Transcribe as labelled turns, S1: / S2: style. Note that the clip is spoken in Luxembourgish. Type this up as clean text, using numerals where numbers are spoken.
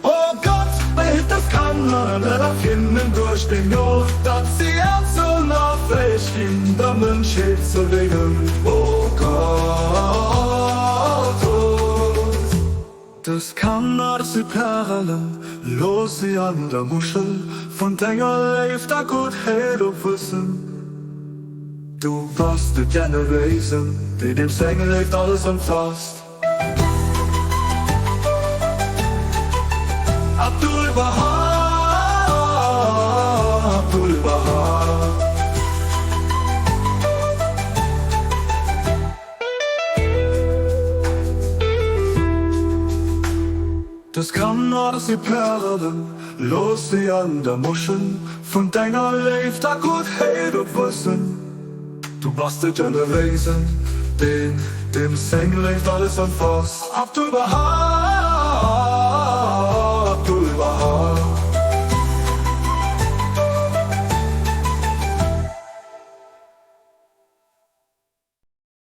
S1: O Gott, behitt dës Kanner net a hinnen duerch deng Gnod, datt si enzel a fäeg ginn, der Mënschheet ze déngen. O Gott, o. Dës Kanner si Pärelen, looss si an der Muschel vun denger Léift a Guttheet opwuessen. Du bass de Generéisen, deen deem seng Léift alles ëmfaasst. Abdu'l-Bahá, Abdu'l-Bahá. Dës Kanner si Pärelen, looss si an der Muschel vun denger Léift a Guttheet opwuessen. Du bass de Generéisen, deen, deem seng Léift alles ëmfaasst. Abdu'l-Bahá.